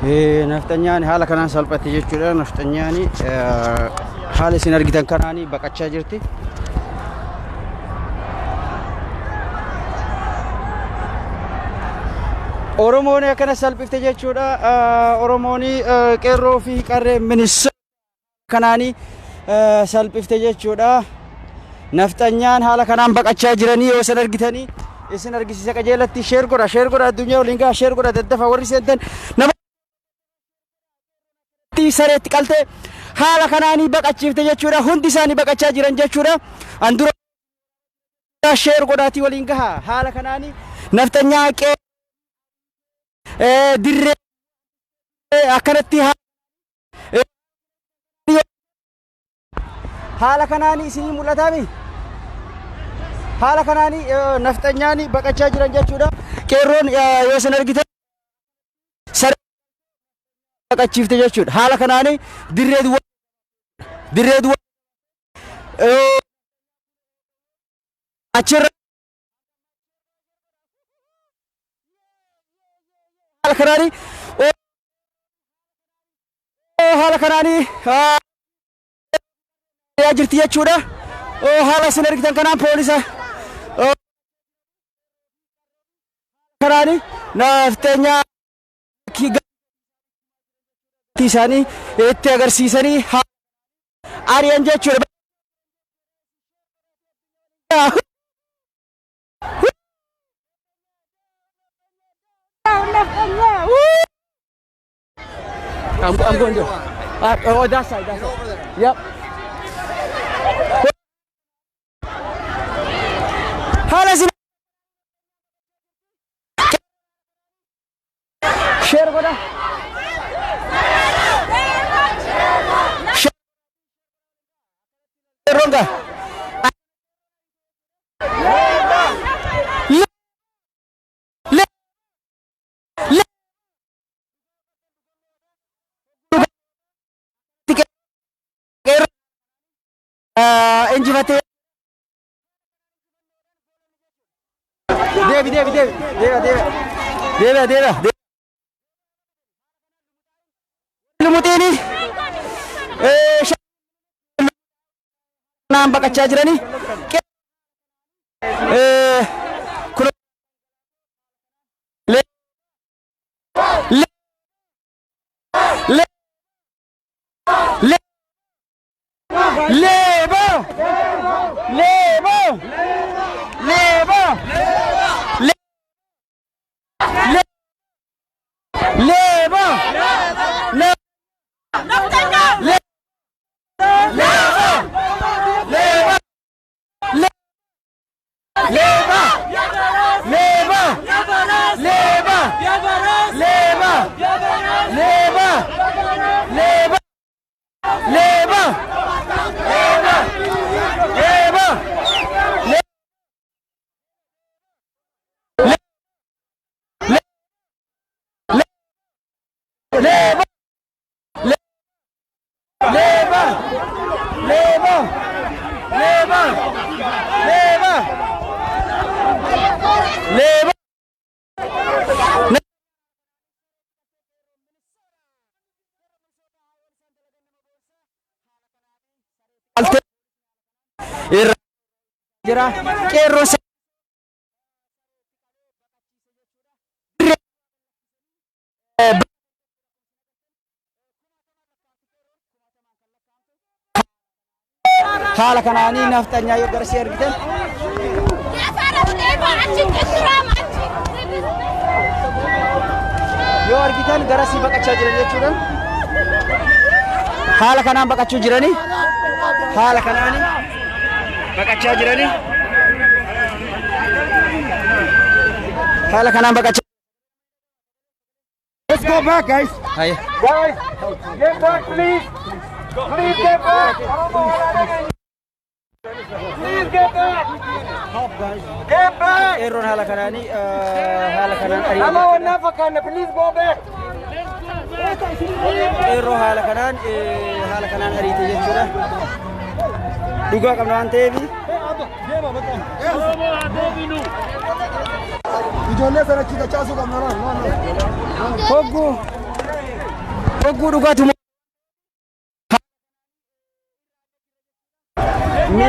Nafxanyaan haala kanaan salphatti jechuudha. Nafxanyaan haala isin argitan kanaan baqachaa jirti. Oromoon akkana salphifte jechuudha. Oromoon qeerroo fi qarree Minnesota kanaanii salphifte jechuudha. Nafxanyaan haala kanaan baqachaa jiranii yoo isin argitanii isin argisiisa qajeelatti share godha share godha addunyaa waliin gaha share godha daddafa warri seentan nama sareetti qaltee haala kanaanii baqachiifte jechuudha. Hundi isaanii baqachaa jiran jechuudha. An dura share godhaatii waliin gaha haala kanaanii nafxanyaa qee dirree akkanatti haala kanaanii isinii mul'ataami. Haala kanaanii nafxanyaan baqachaa jiran jechuudha. Qeerroon yoo isin argitan saree baqachiifte jechuudha. Haala kanaanii dirree duwwaa dirree duwwaa achirra haala kanaanii haala kanaanii jirti jechuudha. Haala isin argitan kanaan poolisa kanaanii nafxeenyaa isaanii itti agarsiisanii ari'an jechuudha. I'm going to. Oh, that side, that side. Yep. Haala isin share godha. Share ronga. Le le injifatee deebi deebi deebi deebi deebi deebi deebi lumuxiini naan baqachaa jiranii kun le le le le Lebo! Lebo! Lebo! Le Le Lebo! Le Le Lebo! Lebo! Le Leba! Leba! Leba! Leba! Leba! Leba! Leba! Leba! Le Le Le Leba! Leba! Leba! Leba! Leba! Leba! Irra jira qeerroo haala kanaanii nafxanyaa yoo garasii argitan yoo argitan garasii baqachaa jiran jechuudha. Haala kanaan baqachuu jiranii haala kanaanii baqachaa jiranii haala kanaan baqachaa. Let's go back, guys. Haye. Guys, get back, please. Please get back. Please get back. Get back. Qeerroon haala kanaanii haala kanaan ari'an. Nama wannaa fakkaanna, please go back. Qeerroo haala kanaan ariite jechuudha. Dhugaa qabna waan ta'eef. Ijoollee sana achi dachaasuu qabna. Hogguu Hogguu dhugaatu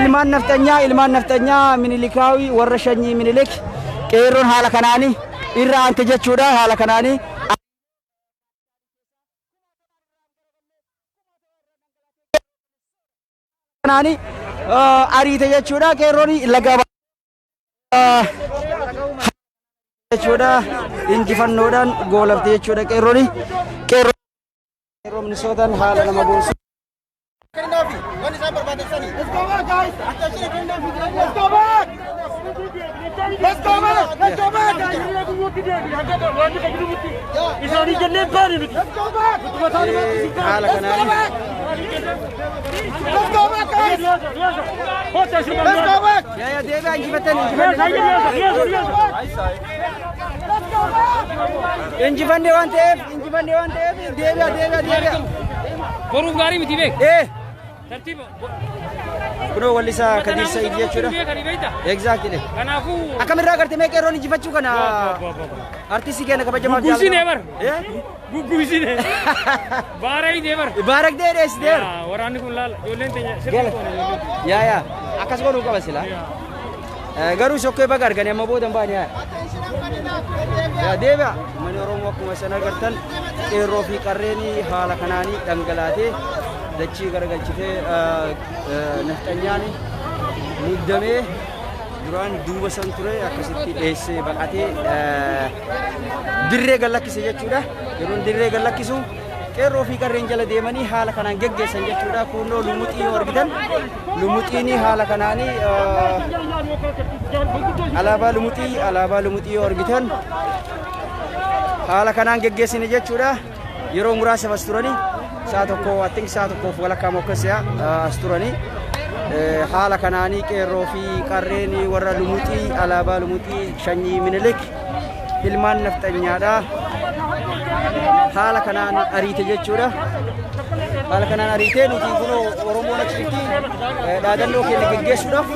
ilmaan nafxanyaa, ilmaan nafxanyaa Minilikaawi, warra shanyii Minilik, qeerroon haala kanaanii irra aante jechuudha. Haala kanaanii kanaanii ariite jechuudha. Qeerroon laga jechuudha. Injifannoodhaan goolabte jechuudha qeerroon. Qeerroo Minisootaan haala nama boonsu. Wanni isaan barbaadan sani. Let's go back, guys. Let's go back. Let's go back. Let's go back, guys. Isaanii jennee baane nuti. Let's go back. Haala Let's go kanaanii. Back. Let's go back, guys. Let's go back. Yaa yaa, deebi'aa, injifattan, injifanne. Let's go back. Injifanne waan ta'eef, injifanne waan ta'eef, deebi'aa, deebi'aa, deebi'aa. Boruuf gaarii miti beek. Ee. Tartiiba. Kunoo wallisaa Kadir Sa'id jechuudha. Beekanii beekta. Exactly. Kanaafuu. Akkamirraa gartee mee qeerroon injifachuu kana, artistii keenya kabajamaa? Gugguusine bar. Eh? Gugguusine. Baaree bar. Baarak dee dheessiteer. Waraanni kun laala. Ijoolleen teenya Gala. sirrii goone ijoolleen. Yaa yaa, akkas godhuu qaba sila. Garuu sokkee baga arganii amma booda hin baane yaa. Yaa, deebi'a. Uummanni Oromoo akkuma isin agartan qeerroo fi qarreen haala kanaanii dhangalaatee dachii garagalchitee, nafxanyaan muddamee duraan duuba san ture akkasitti dheessee baqatee dirree gallakkise jechuudha. Yeroo dirree gallakkisu qeerroo fi qarreen jala deemanii haala kanaan geggeessan jechuudha. Kunnoo lumuxii yoo argitan, lumuxiin haala kanaanii, alaabaa lumuxii, alaabaa lumuxii yoo argitan, haala kanaan geggeessine jechuudha. Yeroo muraasaaf as turanii, sa'a tokko, I think sa'a tokkoof walakkaa mokkasiyaa as turanii, haala kanaanii qeerroo fi qarreen warra lumuxii, alaabaa lumuxii, shanyii Minilik, ilmaan nafxanyaadha. Haala kanaan ariite jechuudha. Haala kanaan ariitee nuti kunoo Oromoon achitti dhaadannoo keenya geggeessuudhaaf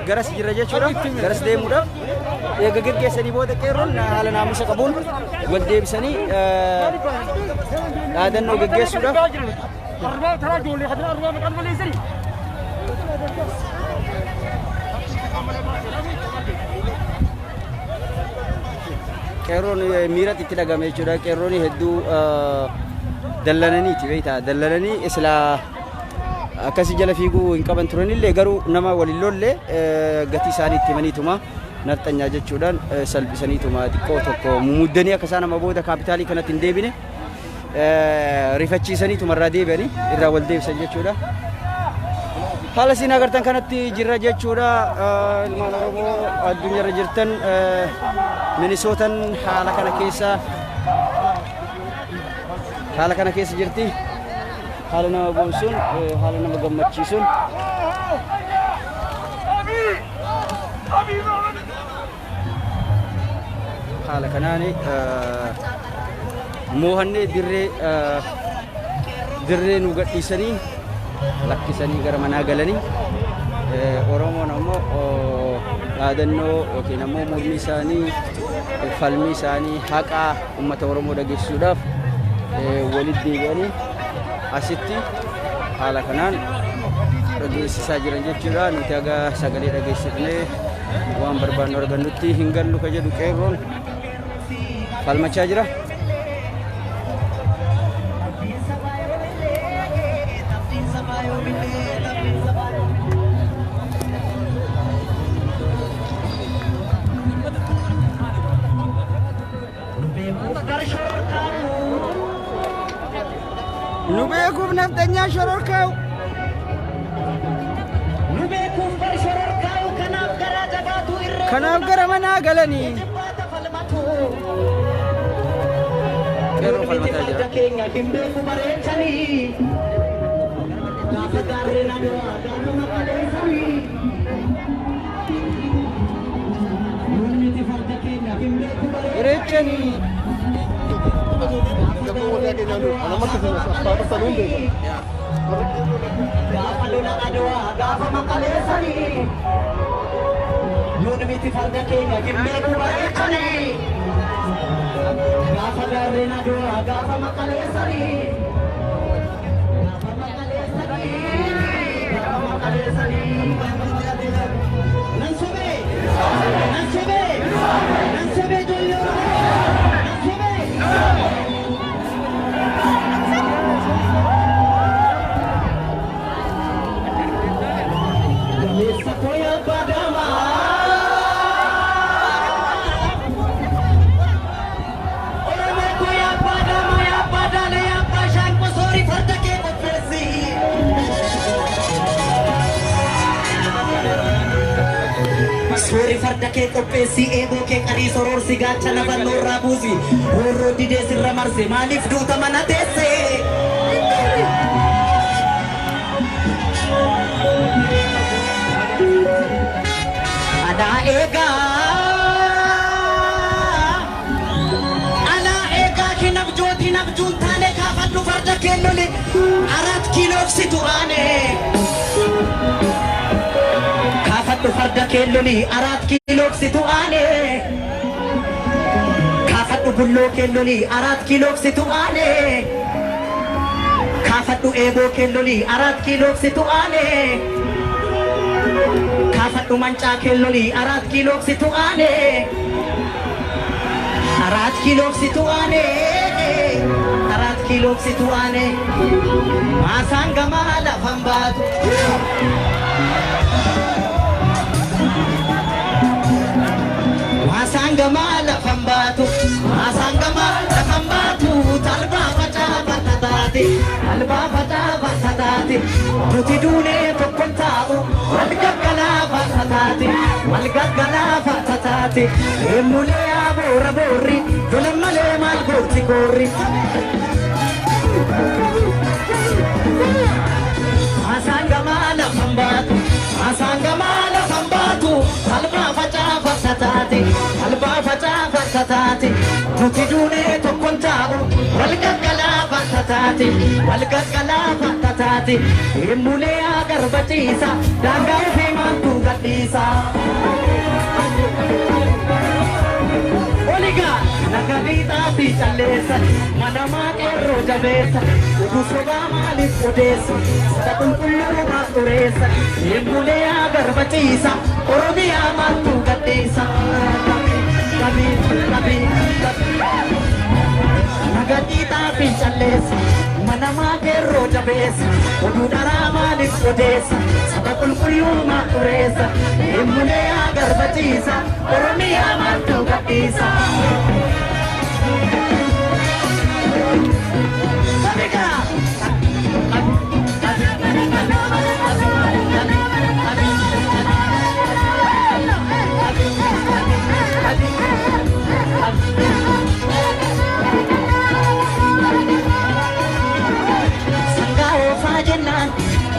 garas jirra jechuudha. Garas deemuudhaaf eega geggeessanii booda qeerroon haala naamusa qabuun wal deebisanii dhaadannoo geggeessuudhaaf. Arbaa taraa ijoollee kan arbaa maqaan balleessanii. Qeerroon miiratti itti dhagame jechuudha. Qeerroon hedduu dallananiiti beektaa, dallananii islaa akkasii jala fiiguu hin qaban turanillee, garuu nama waliin lolle gatii isaanii itti himaniituma nafxanyaa jechuudhaan salphisaniituma xiqqoo tokko mumuddanii akka isaan amma booda kaapitaalii kanatti hin deebine rifachiisaniituma irraa deebi'anii irraa wal deebisan jechuudha. Haala isin agartan kanatti jirra jechuudha. Ilmaan Oromoo addunyaarra jirtan, Minisootan haala kana keessa, haala kana keessa jirti. Haala nama boonsuun, haala nama gammachiisuun haala kanaan moohannee dirree dirree nu gadhiisanii lakkisanii gara manaa galanii, Oromoon ammoo dhaadannoo yookiin ammoo mormii isaanii, falmii isaanii, haqaa uummata Oromoo dhageessisuudhaaf walitti deebi'anii asitti haala kanaan dhageessisaa jiran jechuudha. Nuti haga sagalee dhageessifnee waan barbaannu argannutti hin gallu ka jedhu qeerroon falmachaa jira. Nu beekuuf nafxanyaa shororkaa'u. Nu beekuuf bar shororkaa'u, kanaaf garaa jabaatu irree. Kanaaf gara manaa galanii. Jibbaata falmatu. Qeerroo falmataa jira. Farda keenya hin beeku bareechanii. Gaafa gaarreen Adwaa gaanuma qaleessanii. Nuun miti farda keenya hin beeku Bareechanii. Bareechanii. Gaafa lola Adwaa gaafa maqaleessanii. Nuun miti farda keenya hin beeku bareechanii. Gaafa gaarreen aduwaa gaafa maqalee sanii. Gaafa maqalee sanii. Gaafa maqalee sanii. Gaafa maqalee sanii. Nan sobee! Nan sobee! Nan sobee ijoollee Oromoo! Nan sobee! Gameessa koo abbaa daamaa. Oromoo koo abbaa daamaa abbaa daalee abbaa shaanqoo soorii farda kee qopheessi. Soori farda kee qopheessi eeboo kee qarii soroorsi gaachana fannoorraa buusi roorroo didee sirra marse maaliif duuta mana teesse. Alaa eegaa alaa eegaa kinabjooti nabjuun taane kaafadhu farda kee loli arat kiiloofsitu aane. Kaafadhu farda kee loli arat kiiloofsitu aane. Kaafadhu bulloo kee loli arat kiiloofsitu aane. Kaafadhu eeboo kee loli arat kiiloofsitu aane. Kaafadhu mancaa kee loli arat kiiloofsitu aane. Arat kiiloofsitu aane. Arat kiiloofsitu aane. Maasaan gamaa lafan baatu. Maasaan gamaa lafan baatu. Maasaan gamaa lafan baatu. Talbaa facaafata taate. Talbaa facaafata taate. Nuti duunee tokkon taa'u. Wal gaggalaafata taate. Wal gaggalaafata taate. Eemulee aboora boorri. Lolan malee maal gooti koorri. Maasaan gamaa lafan baatu. Maasaan gamaa lafan baatu. Talbaa facaafata taate. Talbaa facaafata taate. Nuti duunee tokkon taa'u. Wal gaggalaafata taate. Wal gaggalaafata taate. Eemulee agarba ciisa. Daangaa ofii maaltu gadhiisa. Oligaa nagadiixaa fi calleessa manamaa qeerroo jabeessa utuu sobaa maaliif odeessa sada qulqulluu maaf xureessa eemulee agarba ciisa Oromiyaa maaltu gadhiisa. Qabii qabii qabii. Nagadiixaa fi calleessa manamaa qeerroo jabeessa oduu dharaa maaliif odeessa saba qulqulluu maaf xureessa eemulee agarba ciisa Oromiyaa maaltu gadhiisa. Sabigaa! Sangaa oofaa jennaan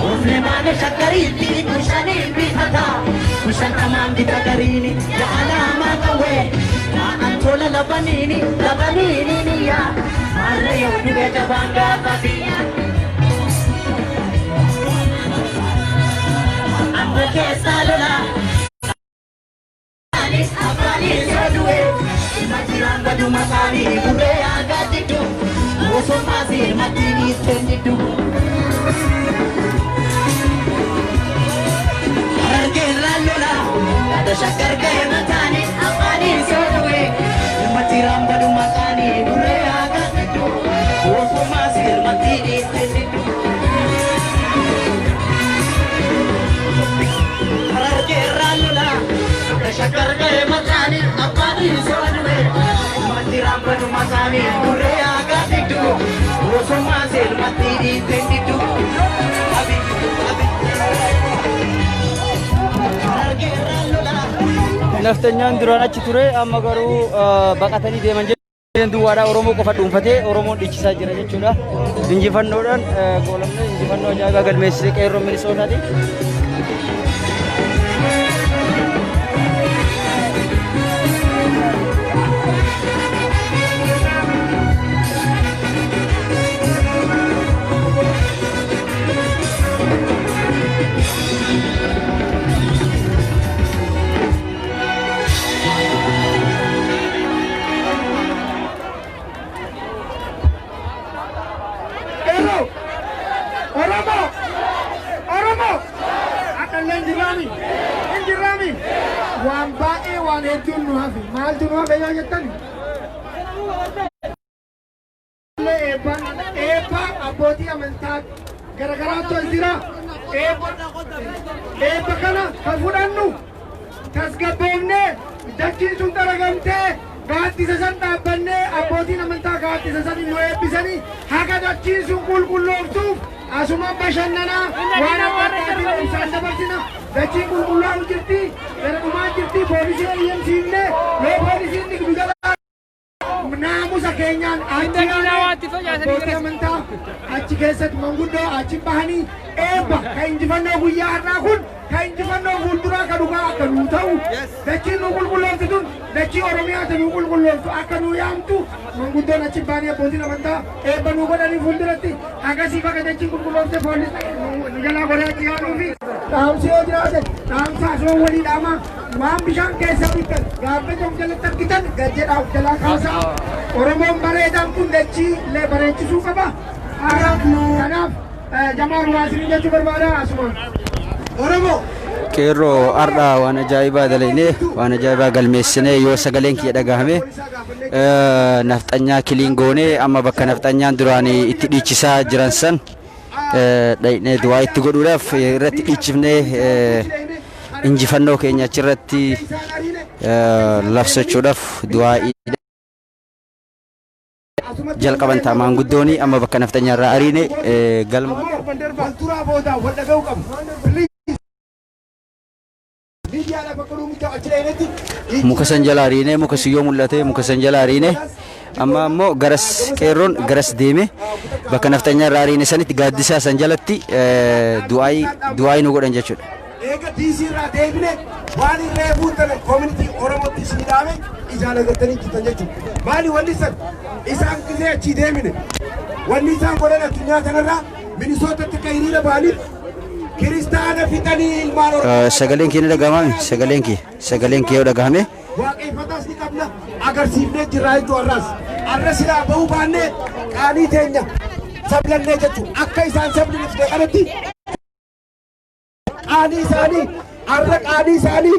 oofne maale shaggariitti bishaaniin bifata bishaan tamaan bita gariini jaalaamaa qawwee taa'an tola labaniini labaniini niyya maarree yoo dhibee jabaan gaafa biyya. Amma keessaa lola abbaanis yoo du'e ilma jiraan badu maqaanii burree aagaa diddu osoo maasii ilmatti dhiistee diddu. Harargeerraan lola yaada shaggar ga'e mataanii abbaanis yoo du'e ilma jiraan badu maqaanii burree aagaa diddu osoo maasii ilmatti dhiistee diddu. Harargeerraan lola yaada shaggar ga'e mataanii abbaanis yoo du'e ilma jiraan badu maqaanii burree aagaa diddu osoo maasii ilmatti dhiistee diddu. Abi abi. Harargeerraan lola. Naftanyaan duraan achi ture amma garuu baqatanii deeman jedhan duwwaadhaa Oromoo qofa dhuunfatee Oromoon dhiichisaa jira jechuudha. Injifannoodhaan goolamne injifannoo ajaa'ibaa galmeessisee qeerroo Minisootaati. hafe. Maaltu nu hafe yoo jettan? Eebba eebba abbootii amantaa garagaraatu as jira. Eebba eebba kana kan fudhannu tasgabboofnee, dachiin sun xaragamtee, gaaddisa san dhaabbannee, abbootiin amantaa gaaddisa san nu eebbisanii haga dachiin sun qulqullooftuuf asuma bashannanaa waan adda addaatiin ibsaan dabarsina. Dachiin qulqullaa'u jirti, gara dhumaa jirti. Poolisii eeyyamsiifnee yoo poolisiin nu jala naamusa keenyaan achi abbootii amantaa achi keessatti manguddoo achi bahanii eebba ka injifannoo guyyaa har'aa kun ka injifannoo fuulduraa ka dhugaa akka nuu ta'u, dachiin nu qulqullooftu tun dachii Oromiyaa ta nuu qulqullooftu akka nuu yaamtu, manguddoon achi bahanii abbootiin amantaa eebba nuu godhanii fuulduratti akkasiif akka dachiin qulqulloofte poolis nu jalaa godhee achi yaanuufi. Dhaamsi yoo jiraate dhaamsa asuma walii dhaamaa. Waan bishaan keessaa bittan gaabbata of jalatti argitan gajjedhaa of jalaa kaasaa. Oromoon bareedaan kun dachii illee bareechisuu qaba. Kanaaf jamaan waa isinii jechuu barbaada asuma. Oromoo. Qeerroo, har'a waan ajaa'ibaa dalagnee, waan ajaa'ibaa galmeessinee, yoo sagaleen kiyya dhagahame, nafxanyaa clean goonee amma bakka nafxanyaan duraan itti dhiichisaa jiran san dhaqnee du'aa itti godhuudhaaf irratti dhiichifnee injifannoo keenya achirratti labsachuudhaaf du'aa jalqaban ta'a. Maanguddooni amma bakka nafxanyaa irraa ariine galma Wal duraa booda wal dhaga'uu qabu. Miidiyaadhaaf akka dhuunfaa achi dhaqnetti Muka san jala ariine, muka siyyoo mul'ate, muka san jala ariine. Amma ammoo garas qeerroon garas deeme bakka nafxanyaa irraa ariine sanitti gaaddisaa san jalatti du'aayii nu godhan jechuudha. Eega DC irraa deebine waan irree buutan community Oromootti isin dhaame ijaan agartanii jirtan jechuudha. Maali wanni san isaan gisee achii deemine wanni isaan godhan addunyaa kanarraa Minisootatti akka hiriira ba'aniif kiristaana fixanii ilmaan Oromoo. Sagaleen kee ni dhagahama? Sagaleen kee yoo dhagahame. Waaqeffataas ni qabna, agarsiifnee jirra jechuu. Har'aas har'a silaa bahuu baannee qaanii teenya sablannee jechuu akka isaan sabni dhufte kanatti qaanii isaanii har'a qaanii isaanii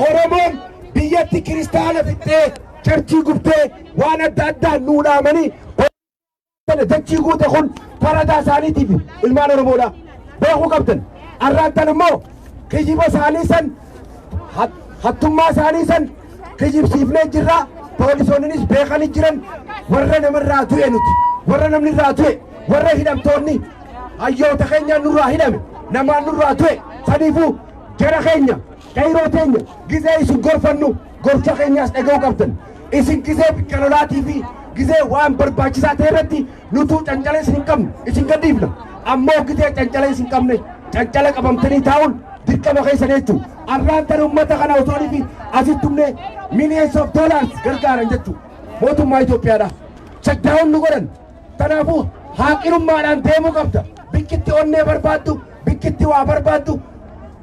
Oromoon biyyatti kiristaana fixxee, church gubtee, waan adda addaan nuu dhaamanii dachii guute kun faradaa isaaniitiif ilmaan Oromoodha. Beekuu qabdan. Har'aattan immoo kijiba isaanii san, hattummaa isaanii san kijibsiifnee jirra. Poolisoonnis beekanii jiran. Warra namarraa du'e nuti. Warra namni irraa du'e, warra hidhamtoonni hayyoota keenyaan nurraa hidhame, namaan nurraa du'e. Saniifuu jara keenya, qeyroo teenya, gizee isin gorfannu gorsa keenyaas dhaga'uu qabdan. Isin gizee bikka lolaatii fi gizee waan barbaachisaa ta'e irratti nutuu cancala isin hin qabnu isin gadhiifna. Ammoo gizee cancala isin qabne cancala qabamtanii taa'uun dirqama keessan jechuudha. Arraan tan uummata kana osoo fi asitti humne millions of dollars gargaaran jechuudha. Mootummaa Itoophiyaadha. Shutdown nu godhan. Kanaafuu haaqirummaadhaan deemuu qabda. Bikkitti onnee barbaaddu, bikkitti waa barbaaddu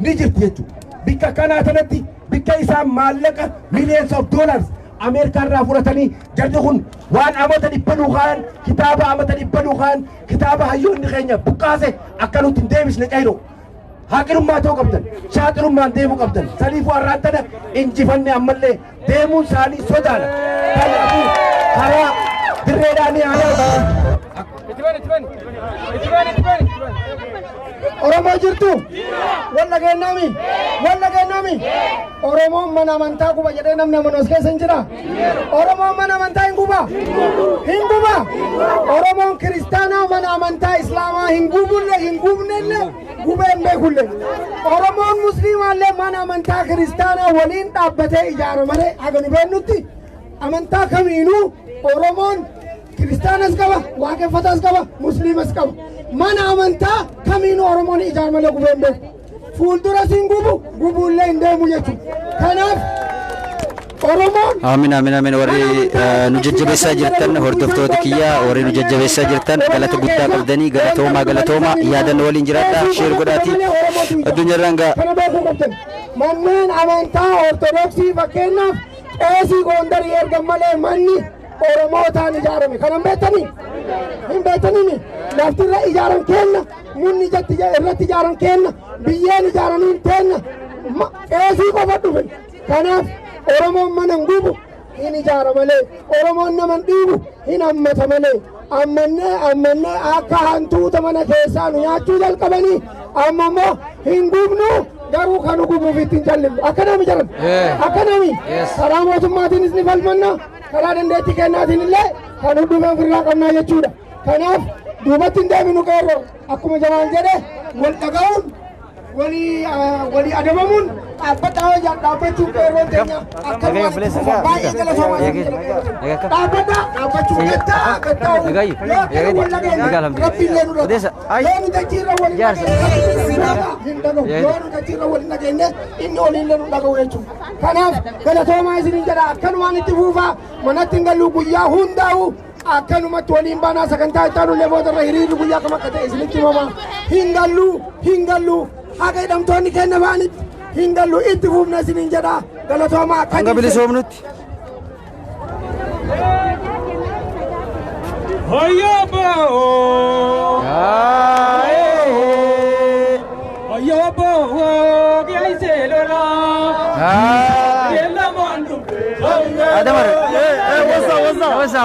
ni jirti jechuudha. Bikka kanaa sanatti bikka isaan maallaqa millions of dollars Ameerikaa irraa fudhatanii jarri kun waan amata 100 nuu kaayan, kitaaba amata 100 nuu kaayan, kitaaba hayyoonni keenya buqqaase akka nuti hin deebisne. Qeyroo, haaqirummaa ta'uu qabdan, shaaxirummaan deemuu qabdan. Saniifuu har'aan tana injifanne, ammallee deemuun isaanii sodaadha. Kanaafuu karaa dirreedhaan ni haala. Itti bani, itti bani. Itti bani, itti bani. Oromoo jirtu? Wal dhageenyaami? Wal dhageenyaami? Oromoon mana amantaa guba jedhee namni amanu as keessa hin jira? Oromoon mana amantaa hin guba? Hin guba? Oromoon kiristaanaa mana amantaa Islaamaa hin gubulle, hin gubnellee, gubee hin beekulle. Oromoon Musliimaallee mana amantaa kiristaanaa waliin dhaabbatee ijaara malee haga nu beeknutti amantaa kamiinuu Oromoon kiristaanas qaba, waaqeffataas qaba, musliimas qaba. Mana amantaa kamiinuu Oromoon ijaara malee gubee hin beeku. Fuulduras hin gubu, gubuullee hin deemu jechuudha. Kanaaf Oromoon Amiin, amiin, amiin. Warri nu jajjabeessaa jirtan, hordoftoota kiyyaa, warri nu jajjabeessaa jirtan galata guddaa qabdanii. Galatoomaa, galatoomaa. Yaadannoo waliin jiraadha, share godhaati addunyaarraan ga'a. Kana beekuu qabdan. Manneen amantaa Ortodoksii fakkeenyaaf qeesii Gondarii ergan malee manni Oromootaan ijaarame. Kana hin beektanii? Hin beektanii? Lafti irra ijaaran kenna, munni irratti ijaaran kenna, biyyeen ijaaraniin kenna. Qeesii qofa dhufe. Kanaaf Oromoon mana hin gubu, hin ijaara malee. Oromoon nama hin dhiibu, hin hammata malee. Ammannee ammannee akka hantuuta mana keessaa nu nyaachuu jalqabanii, amma immoo hin gubnu, garuu kan nu gubuuf ittiin callifnu. Akka nami jedhan, akka nami karaa mootummaatiinis ni falmanna, karaa dandeettii kennaatiin illee kan hundumaa ofirraa qabnaa jechuudha. Kanaaf duubatti hin deebinu qeerroo. Akkuma Jamaal jedhe, wal dhaga'uun, walii walii adabamuun, dhaabbadhaa hojii dhaabbachuun, qeerroon teenya akkanumaan itti fufa. Baay'ee galatoomaa dhaabbadhaa dhaabbachuu gattaa gattaa'u. Yoo akkana wal dhageenye, Rabbi illee nu dhaga. Yoo nu dachiirra wal hin dhageenye hin dhaga'u. Yoo nu dachiirra wal hin dhageenye, inni oliillee nu dhaga'u jechuudha. Kanaaf galatoomaa isinin jedha. Akkanumaan itti fufaa. Manatti hin gallu, guyyaa hundaa'u akkanumatti waliin baanaa. Sagantaa itti aanullee boodarra hiriirri guyyaa kam akka ta'e isinitti himama. Hin gallu, hin gallu, haga hidhamtoonni keenya ba'anitti hin gallu, itti fufna isinin jedha. Galatoomaa akka Hanga bilisoomnutti. Hoyyoo! Hoyyoo geesse lola. Beellamaan dhufe. Adamar. Wasa wasa.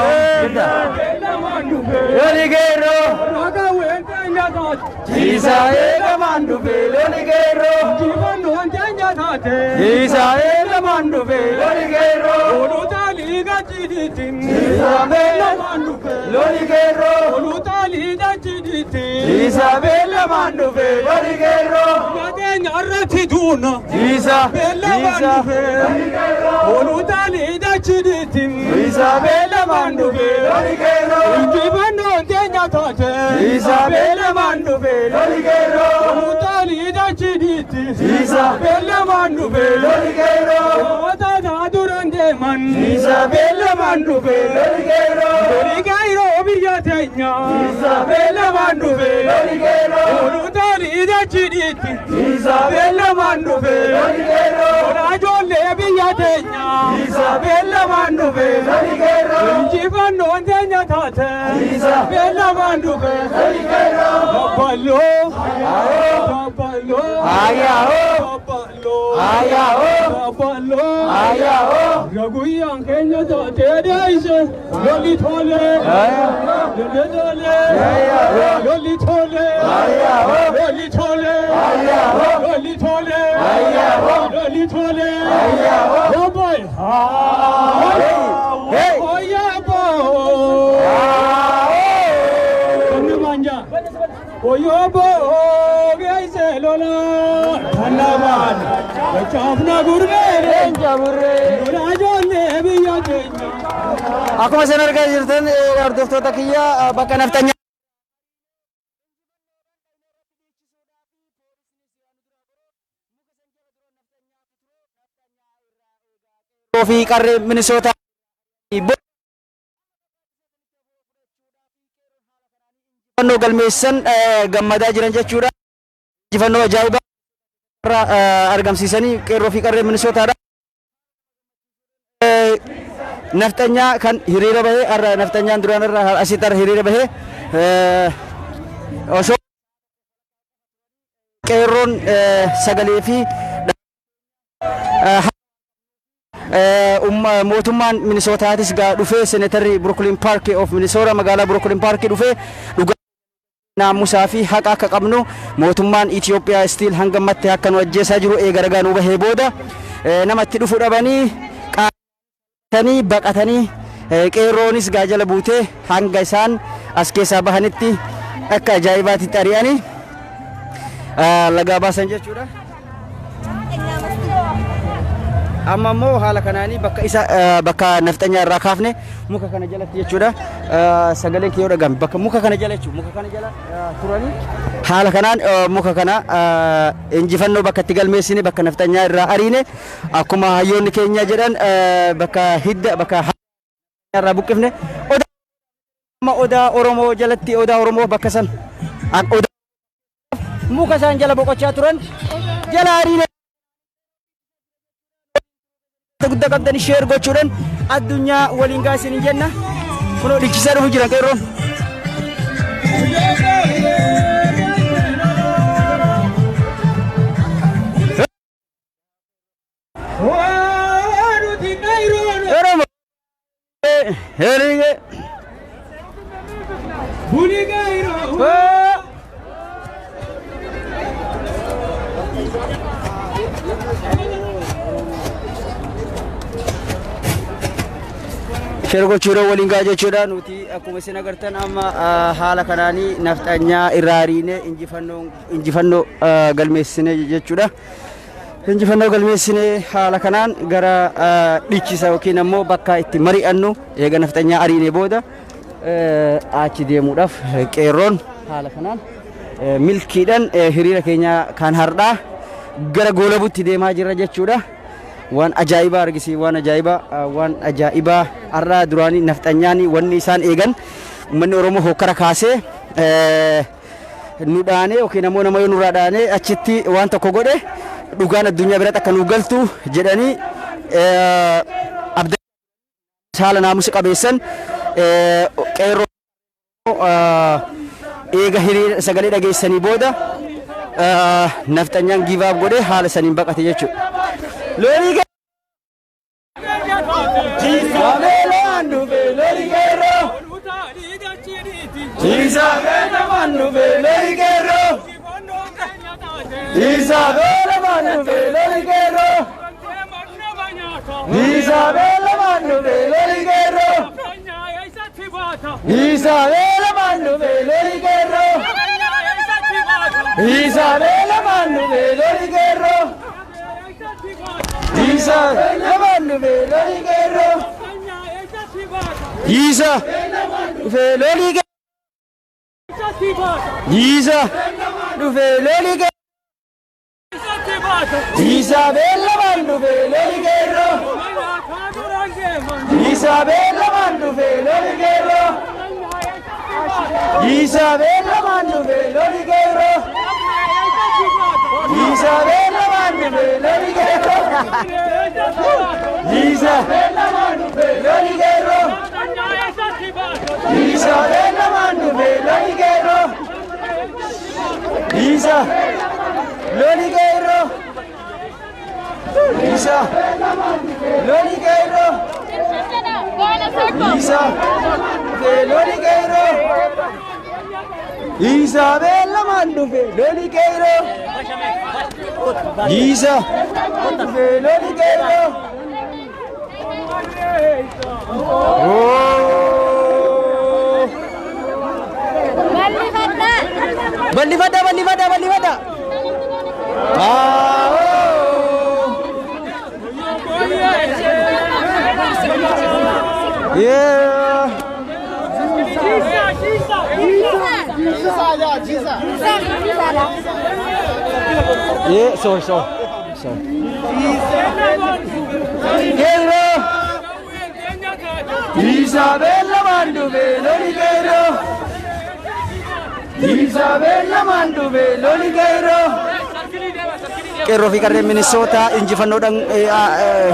Loli geerroo. Raga weente nyaataate. Jiisaa eegamaan dhufe loli geerroo. Jibannoon nyaataate. Jiisaa eegamaan dhufe loli geerroo. Oluutaalii gachiitiitiin. Jiisaa Beellamaan dhufe. Loli geerroo. Oluutaalii gachiitiitiin. Jiisaa beellamaan dhufe loli geerroo. Nyaatee irratti duuna. Jiisaa. Beellamaan dhufe. Oluutaalii gachiitiitiin. Jiisaa Beellamaan dhufe. Loli geerroo. Injifannoon nyaataate. Jiisaa Beellamaan dhufe. Loli geerroo. Oluutaalii gachiitiitiin. Jiisaa Beellamaan dhufe. Loli geerroo. Watataa duran deeman. Jiisaa Beellamaan dhufe. Loli geerroo. Loli geerroo biyya teenya. Jiisaa Beellamaan dhufe. Loli geerroo. Oluutaalii gachiitiitti. Jiisaa Beellamaan dhufe. Loli geerroo. Ijoollee biyya teenya. Jiisaa Beellamaan dhufe. Loli geerroo. Injifannoon teenya taate. Jiisaa Beellamaan dhufe. Loli geerroo. Babballoo. Babballoo. Ayyaa'oo. Babballoo. Ayyaa'oo. Babballoo. Ayyaa'oo. Guyyaan keenya taatee deeyse. Lolli tolee. Lolli tolee. Lolli tolee. Lolli tolee. Lolli tolee. Lolli tolee. Boy. Hey. Oya bo. Kannu manja. Oyo bo geesse lola. Kannamaan. Gachaafna gurbeere. Lola ijoollee biyya keenya. Akkuma isin argaa jirtan, hordoftoota kiyya, bakka naftanyaa fi qarree Minisoota injifannoo galmeessan gammadaa jiran jechuudha. Injifannoo ajaa'ibaa irraa argamsiisanii qeerroo fi qarree Minisootaadha. Nafxanyaa kan hiriira bahee har'a, nafxanyaan duraan irra asitti har'a hiriira bahee osoo qeerroon sagalee fi mootummaan Minisootaatis gaa dhufee, senetarri Brooklyn Park of Minnesota, magaalaa Brooklyn Park dhufee, dhugaa naamusaa fi haqa akka qabnu, mootummaan Itoophiyaa still hanga ammatti akka nu ajjeesaa jiru eega ragaa nu bahee booda namatti dhufu dhabanii qaatanii baqatanii, qeerroonis gaajala buutee hanga isaan as keessaa bahanitti akka ajaa'ibaatti ari'anii lagaa baasan jechuudha. Amma immoo haala kanaanii bakka isa bakka nafxanyaa irraa kaafne muka kana jalatti jechuudha. Sagaleen kiyyoo dhagahame, bakka muka kana jala jechuudha. Muka kana jala turanii haala kanaan muka kana injifannoo bakka itti galmeessine, bakka nafxanyaa irraa ariine, akkuma hayyoonni keenya jedhan, bakka hidda bakka irraa buqqifne, odaa odaa Oromoo jalatti, odaa Oromoo bakka san odaa muka isaan jala boqochaa turan jala ariine. Guddaa qabdan share gochuudhaan addunyaa waliin gaa isin jenna. Kunoo dhiichisaa dhufu jiran qeerroon. Heriige. Buligayro. Share gochuudha waliin gaa jechuudha. Nuti akkuma isin agartan amma haala kanaanii nafxanyaa irraa ariinee injifannoo galmeessine jechuudha. Injifannoo galmeessine haala kanaan gara dhichisa yookiin ammoo bakka itti mari'annu eega nafxanyaa ariinee booda achi deemuudhaaf qeerroon haala kanaan milkiidhaan hiriira keenya kan har'aa gara goolabutti deemaa jirra jechuudha. Waan ajaa'ibaa argisiisa, waan ajaa'ibaa, waan ajaa'ibaa. Har'aa duraanii nafxanyaan wanni isaan eegan uummanni Oromoo hokkara kaasee nu dhaanee yookiin ammoo nama yoo nurraa dhaanee achitti waan tokko godhe dhugaan addunyaa biratti akka nu galtu jedhanii abda haala naamusa qabeessan qeerroo eega hiriira sagalee dhageessanii booda nafxanyaan give up godhe haala saniin baqate jechuudha. Lolii Isaabeelaan dhufe loli qeerroo. Isaabeelaan dhufe loli qeerroo. Isaabeelaan dhufe loli qeerroo. Isaabeelaan dhufe loli qeerroo. Isaabeelaan dhufe loli qeerroo. Isaabeelaan dhufe loli qeerroo. Isaabeelaan dhufe loli qeerroo. Isa dhufe loli qeerroo. Isa dhufe loli qeerroo. Isaabeelaan dhufe loli qeerroo. Isaabeelaan dhufe loli qeerroo. Isaabeelaan dhufe loli qeerroo. Isaabeelaan dhufe loli qeerroo. Isaabeelaan dhufe loli qeerroo. Isaabeelaan dhufe loli qeerroo. Isa loli qeerroo. Isa loli qeerroo. Go in a circle. Isa dhufe loli qeerroo. Isaabeelaan dhufe loli qeerroo. Isa dhufe loli qeerroo. Oh! Bal'ifadhaa. Bal'ifadhaa, bal'ifadhaa, bal'ifadhaa. Ah, oh! Yeah. Yeah, sorry, sorry. Sorry. Qeerroo. Isaabeelaan dhufe loli qeerroo. Isaabeelaan dhufe loli qeerroo. Qeerroo fi qarreen Minisootaa injifannoodhaan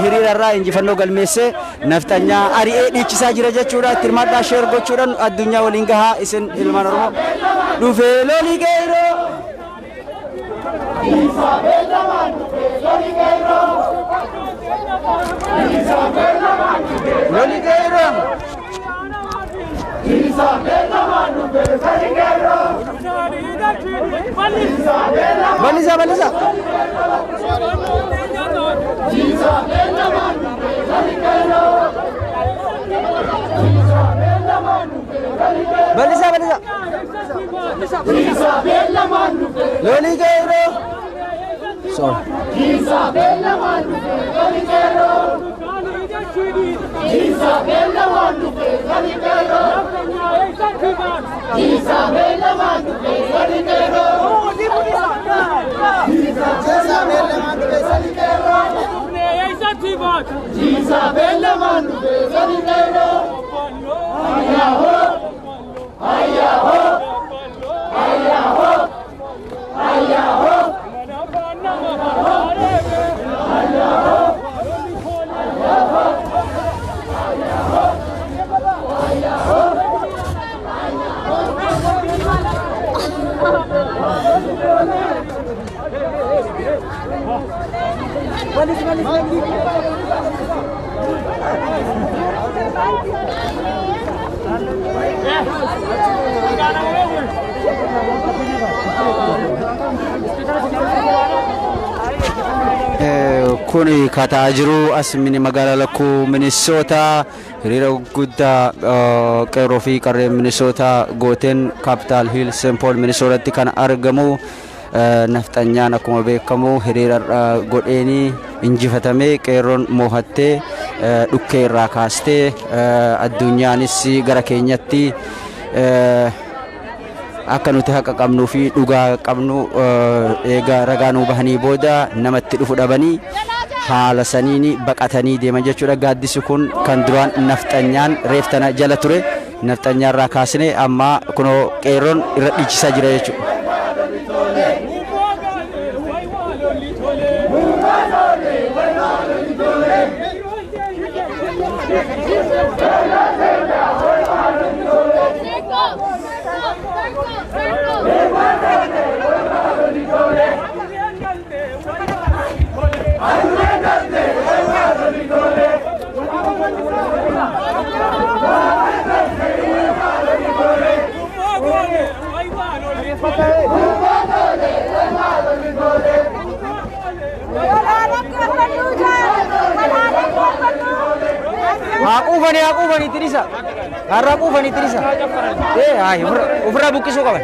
hiriira irraa injifannoo galmeessee nafxanyaa ari'ee dhiichisaa jira jechuudha. Itti hirmaadhaa, share gochuudhaan addunyaa waliin gahaa isin ilmaan Oromoo. Dhufee loli qeerroo. Isaabeelaan dhufe loli qeerroo. Loli qeerroo. Isaabeelaan dhufe loli qeerroo. Bal'isaa, bal'isaa. Isaabeelaan dhufe loli qeerroo. Bal'isaa, bal'isaa. Loli qeerroo. Sorry. Isaabeelaan dhufe loli qeerroo. Isaabeelaan dhufe loli qeerroo. Isaabeelaan dhufe loli qeerroo. Isaabeelaan dhufe loli qeerroo. Isaabeelaan dhufe loli qeerroo. Ayyaahoo! Ayyaahoo! Ayyaahoo! Ayyaahoo! Ayyaahoo! Kun kataa jiru as mini magaalaa lakkuu Minnesota, hiriira guddaa qeerroo fi qarreen Minnesota gooteen Capitol Hill, St. Paul, Minnesotatti kan argamu. Nafxanyaan akkuma beekamu hiriira godheenii injifatamee, qeerroon moohattee dhukkee irraa kaastee, addunyaanis gara keenyatti akka nuti haqa qabnuu fi dhugaa qabnu eega ragaa nuu bahanii booda namatti dhufu dhabanii haala saniin baqatanii deeman jechuudha. Gaaddisi kun kan duraan nafxanyaan reeftana jala ture, nafxanyaa irraa kaasne amma kunoo qeerroon irra dhiichisaa jira jechuudha. Circle! Circle! Circle! Haa quufanii, haa quufanii tirisa. Har'a quufanii tirisa. Ee haa ofirraa buqqisuu qaban.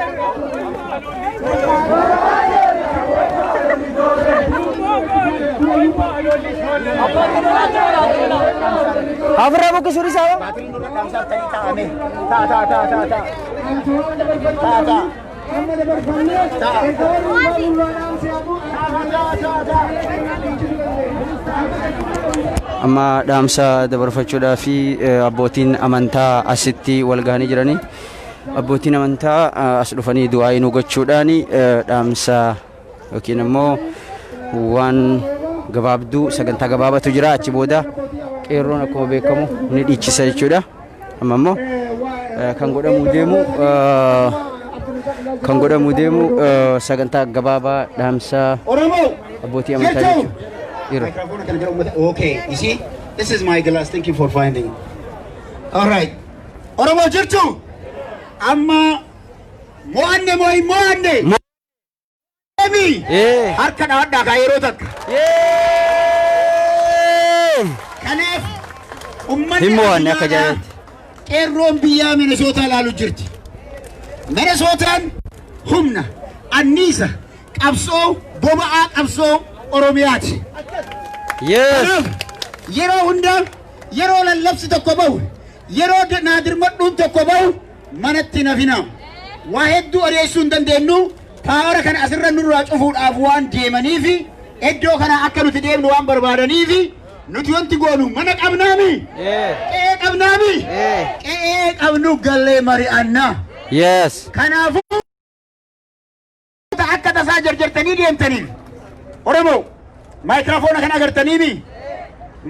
Haa ofirraa buqqisuu dhisaa. Amma dhaamsa dabarfachuudhaa fi abbootiin amantaa asitti wal gahanii jiranii. Abbootiin amantaa as dhufanii du'aa nu gochuudhaan dhaamsa yookiin immoo waan gabaabduu, sagantaa gabaabatu jira. Achi booda qeerroon akkuma beekamu ni dhiichisa jechuudha. Amma immoo kan godhamuu deemu sagantaa gabaabaa dhaamsa Oromoo! abbootii amantaa jechuudha. Dhiiroo. Microphone kana gara uummata. Okay, you see? This is my glass. Thank you for finding. All right. Oromoo jirtu? Amma mo'anne moo hin mo'anne? Emi! Ee. Harka dhawadhaa kaa yeroo takka. Yee! Kanaaf uummanni Hin mo'anne akka addunyaadhaa jaalatti. qeerroon biyyaa Minnesota ilaalu jirti. Minnesotaan humna, anniisa, qabsoo, boba'aa qabsoo Oromiyaati. Kanaaf yeroo hunda, yeroo lallabsi tokko bahu, yeroo naadirmadhuun tokko bahu, manatti nafina. Waa hedduu odeessuu hin dandeenyu. Power kana asirra nurraa cufuudhaaf waan deemaniifi, iddoo kana akka nuti deemnu waan barbaadaniifi, nuti wanti goonu mana qabnaami. Qe'ee qabnaami. Qe'ee qabnu gallee mari'annaa. Kanaafuu akka tasaa jarjartanii deemtaniif, Oromoo, maayikiraafoona kana agartaniimi?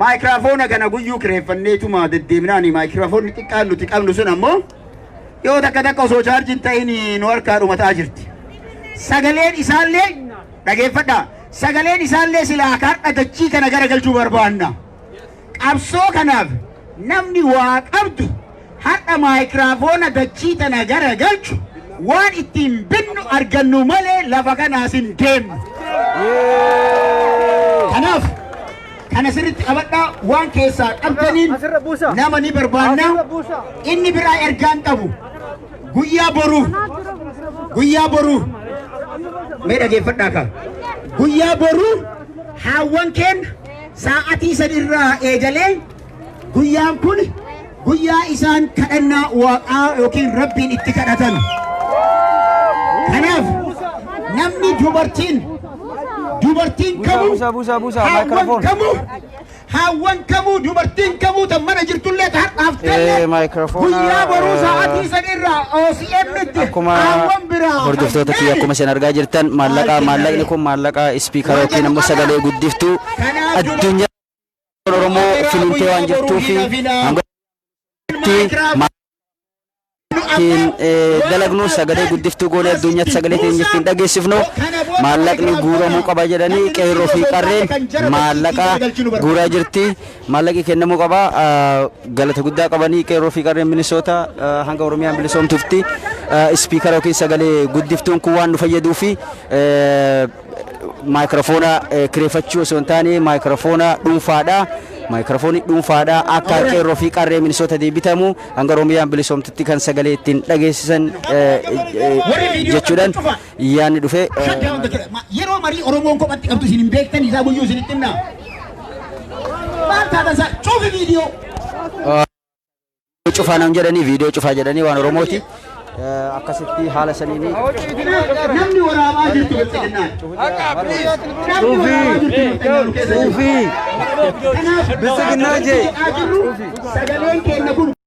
Maayikiraafoona kana guyyuu kireeffanneetuma deddeemnaani. Maayikiraafoonni xiqqaan nuti qabnu sun ammoo yoo takka takka osoo chaarjiin ta'in nu harkaa dhumataa jirti. Sagaleen isaallee dhageeffadhaa. Sagaleen isaallee silaa har'a dachii kana garagalchuu barbaanna. Qabsoo kanaaf namni waa qabdu har'a maayikiraafoona dachii tana garagalchu waan ittiin binnu argannu malee lafa kanaas hin deemnu. Kanaaf kana sirriitti qabadhaa, waan keessaa qabdaniin nama ni barbaanna. Inni biraa ergaan qabu, guyyaa boruu, guyyaa boruu, mee dhageeffadhaa ka, guyyaa boruu haawwan keenya sa'atii 3 irraa eegalee, guyyaan kun guyyaa isaan kadhannaa waaqaa yookiin rabbiin itti kadhatan. Kanaaf namni dubartiin kamuu Buusaa, buusaa, buusaa, haawwan maayikiraafoon. kamuu, haawwan kamuu, dubartiin kamuu tan mana jirtullee ta har'aaftellee Maayikiraafoona, guyyaa boruu sa'atii 3 irraa OCM tti Akkuma haawwan biraa hordoftoota kiyya, akkuma isin argaa jirtan, maallaqa, maallaqni kun maallaqa speaker yookiin ammoo sagalee guddiftuu addunyaa Oromoo filintee waan jirtuu fi hanga Ittiin dalagnu sagalee guddiftuu goonee addunyaatti sagalee teenya ittiin dhageessifnu maallaqni guuramuu qaba jedhanii qeerroo fi qarreen maallaqa guuraa jirti. Maallaqi kennamuu qaba. Galata guddaa qabanii qeerroo fi qarreen Minisoota hanga Oromiyaan bilisoomtuufti speaker yookiin sagalee guddiftuun kun waan nu fayyaduu fi maayikiroofoona kireeffachuu osoo hin taane maayikiroofoona dhuunfaadha. Maayikiroofoonii dhuunfaadha akka qeerroo fi qarree Minisoota deebitamu hanga Oromiyaan bilisoomtutti kan sagalee ittiin dhageessisan jechuudhaan yaadni dhufe. Yeroo marii Oromoon kophatti qabdu isin hin beektan isaa guyyuu isinitti himna. Maal taatan isaa cufi viidiyoo. Cufaa nam jedhanii viidiyoo cufaa jedhanii waan Oromooti. Akkasitti haala saniin Namni waraabaa jirtu bilxiginnaan. Namni waraabaa jirtu bilxiginnaan keessa jiru. Kanaaf Bilxiginnaa jee. Sagaleen keenya kun